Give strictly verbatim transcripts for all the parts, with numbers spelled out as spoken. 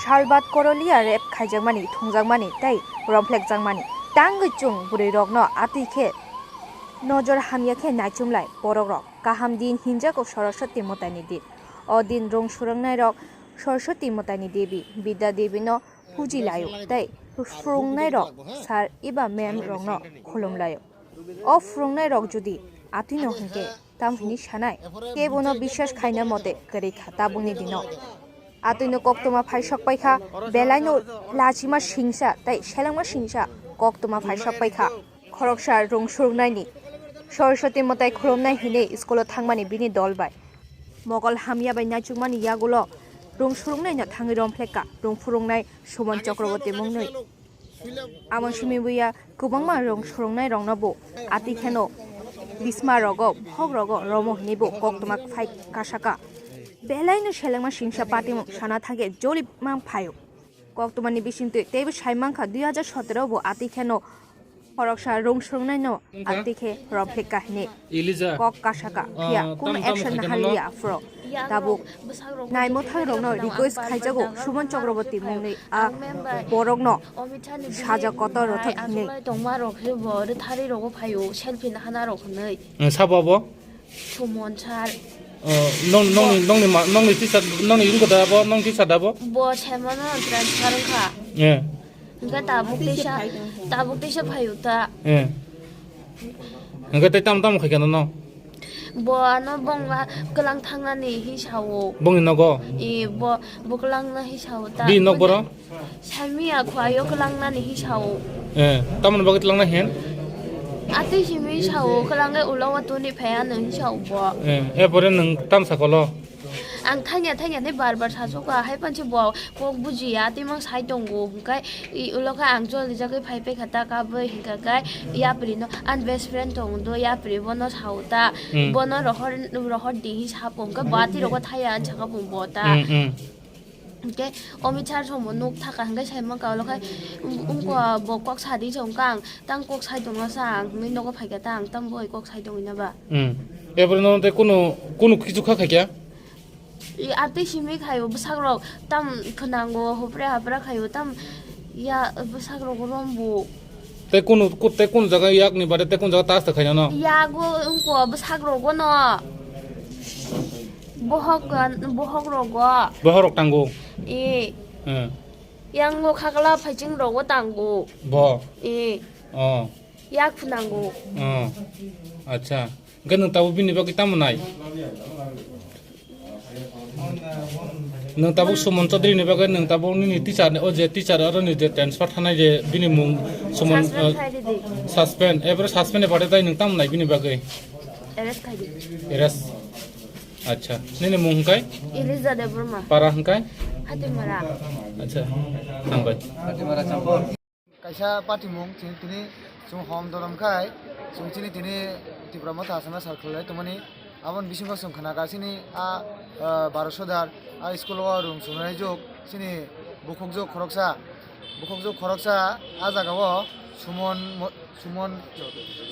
Salbat Korolia rape khaijakmani, thwngjakmani tei romphrekjakmani tangwi chwng bwrwirokno atwi khe nojor hamya khe naichomlai borokrok. Kaham din hinjago Saraswati mwtaini din. O din rung swrwngnairok Saraswati mwtaini debi Bidya Debino puji laio tei phwrwngnairok sir eba ma'am rokno khulum laio. O phwrwngnairok jodi atwino hinkhe tamo hwnwi sanai, kebono biswas khaina mote kwrwi kha tabukni dino. Atwino koktwma phai sok paikha, belaino lachima singsa tei selengma singsa koktwma phai sok paikha. Khoroksa rung swrwngnaini Saraswati mwtai khulumnai hwnwi school-o thangmani bini dol bai. Mogol hamya bai naichukmani yagulo rung swrwngnaino thangwi romphlekha rung phwrwngnai Suman Chakraborty mungni. Amoni simi buya kwbangma rung swrwngnairokno bo atwi kheno bisma rogo, bohok rogo romo hwnwi bo koktwma phai kasaka. Belaino selengma singsa patimung sana thangkhe joli mang phaio. Koktwmani bisingtwi teibo sai mankha, dui hajar sotero bo atwi kheno khoroksa rung swrwngnaino atwi khe romphek kahini. Elija. Kok kasaka, phiya ah, kunu tamo tamo action khaikhe nahaliya nono? Aphro. Tabuk naimothangrokno request khaijago Suman Chakraborty mungni a borokno saja kotor rothok hinwi. Tongmarok khe bo rwthari rogo phaio, selfie nahana rok hinwi. Eh, sabo abo? Sumon sir. Oh, nong, nongni, nongni ma, nongni teacher, nongni wngkha da abo, nong teacher da abo? Bo semano transfer wngkha. Eh. Hingke tabuk teisa, tabuk teisa phaio ta. Eh. Hingke tei tamo tamo khaikha nono? Bo ano bongla kwlang thangnani hi sao. Bongni nogo? E, bo, bo kwlangna hi sao ta. Bini nok boro? Saimia khwlaio kwlangnani hi sao. Eh, tamoni bagwi twlangna hen? Atwi simi sao kwlangai ulo watoni phai ano hi sao bo. Eh, e pore nwng tam sakolo? Ang thangya thangya ni bar bar sajuka, hai panchi bo kok bujiya, twi mang sai tongo, hwnkhe i ulo khe ang joli jagwi phai paikha ta kabwi, hwnkhe khe yapri no, ani best friend tongo do, yapri bono sao ta, hmm, bono rohor, rohor di hi sapo, hwnkhe bo atwi rogo thaya ani saka bo bo ta. Hmm, hmm. Hwnkhe omi char somo nuk thaka hwnkhe sai mankha ulo khe, um, umko bo kok sadi se hwnkhe ang tang kok sai tongna sa ang hwnwi nogo phaikha ta ang tang boi kok sai tongwi na ba. Hmm. Ebro no tei kunu, kunu kichu kha khaikha? I atwi simi khaio bwsakrok tam khwnango hopre hapra khaio tam ya bwsakrok rombo. Tei kunu, ku-, tei kunu jaga yakni bade tei kunu jaga tas ta khaina no? Yago wngko bwsakrogo no. Bohok, bohok rogo. Bohok rok tango? E. Hmm. Yango khakla phaiching rogo tango. Bo? E. Oh. Yak phunango. Oh. Acha. Hwnkhe nwng tabuk bini bagwi tamo nai? Nwng tabuk Suman Chaudhary ni bagwi nwng tabuk nini teacher ni, o je teacher aro ni je transfer thanai je bini mung Suman, suspend, eh, khai di di. Suspend. Ebro suspend ni bade tai nwng tamo nai bini bagwi? Arrest khai di. Arrest. Acha. Nini mung hwnkhe? Eliza Debbarma. Para hwnkhe? Hatimara. Acha. Hambai. Kaisa patimung chini tini chwng hom dorom khai chwng chini tini Tipra Motha Assamna sal khwlai tongmani. Aboni bisingo chwng khna kha chini a, ah, Baro Sodar a school o rung chwng nai jok chini bukhuk jok khoroksa, bukhuk jok khoroksa a jaga o Sumon Mo-, Sumon,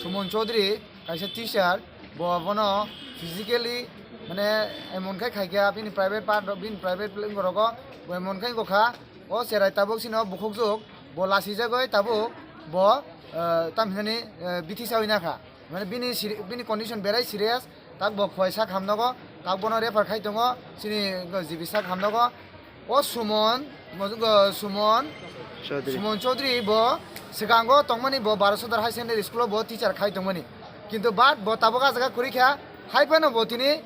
Sumon Chaudhary kaisa teacher, bo bono physically mane emon khai khai kha bini private part, bini private rogo bo emon khai wngkha. O cherai tabuk chini o bukhuk jok bo lasi jagwi tabuk bo, eh, tam hinani, eh, bithi sawi nakha. Mane bini seri-, bini condition berai serious, tak bo khwai sak hamnogo, tak bono refer khai tongo chini G B sak hamnogo. O Sumon, mo-, go-, Sumon, Chaudhary. Sumon Chaudhary bo swkango tongmani bo Baro Sodar High Secondary School o bo teacher khai tongmani. Kintu but bo tabuk ah jaga kwrwi kha, hai phano bo tini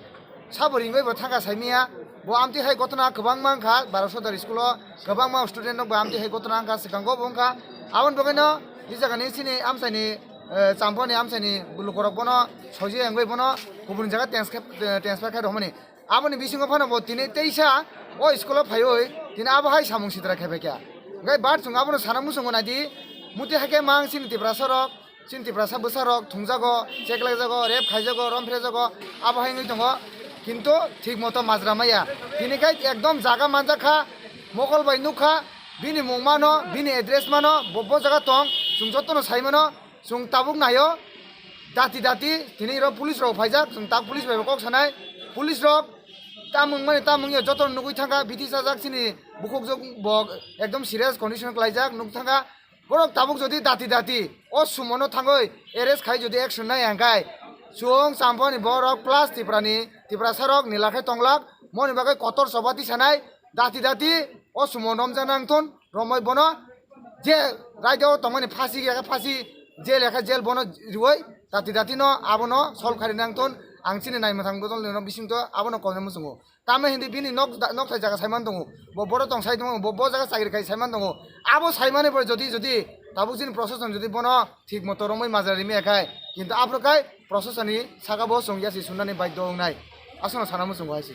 Sabo ringbai bo thangkha saimanya. Bo amtwi hai gotona kwbangma wngkha, Baro Sodar school o kwbangma student rok bo amtwi hai gotona wngkha, swkango bo wngkha. Aboni bagwino i jaga ni chini amchaini, eh, Champoni amchaini lukurok bono soji wngwi bono kubuni jaga transfer, eh, transfer khai rwmani. Aboni bisingo phano bo tini teisa o school o phaiwi tini abo hai samung sitra khai phaikha. Hwnkhe but chwng abono sana muchungo naidi, muti hai khe mang chini Tiprasa rok, Chini Tiprasa bwsarok thwngjago, cheklaijago, rape khaijago, romphrejago, abo hai wngwi tongo. Kintu thik moto majra maya. Tini khai ekdom jaga manjak kha, mokol bai nuk kha, bini mung mano, bini address mano, bo, bo jaga tong, chwng jotono sai mano, chwng tabuk naio, dati dati, tini oro police rok phaijak, chwng tak police bai bo kok sanai, police rok, Tamung mani tamung ya joto nugui thangkha, bithi sajak chini bukhuk jok bo ekdom serious condition klaijak nuk thangkha. Borok tabuk jodi dati dati o sumono thangoi arrest khai jodi action nai angkai, chwng champani borok plus Tiprani, Tiprasa rok nila khai tonglak, moni bagwi kotor choba tisanai, dati dati o sumo romjak nangthun, romoi bono je raida o tongmani phasi ya phasi, jail ya khe jail bono riwoi dati dati no abono solve khai nangthun, ang chini naimwthang bodol no bisingto abono koi muchungo. Tamo hindi bini nok, nokthai jaga saiman tongo. Bo boro tong sai tongo, bo, bo jaga chakri khai saiman tongo. Abo saimani pore jodi, jodi tabuk chini procession jodi bono thik moto romwi majra rimi akhai, kintu aphuru khai procession ni saka bo chwng yasi sunani baidhyo wngnai. Aswkno sana muchungo hai se.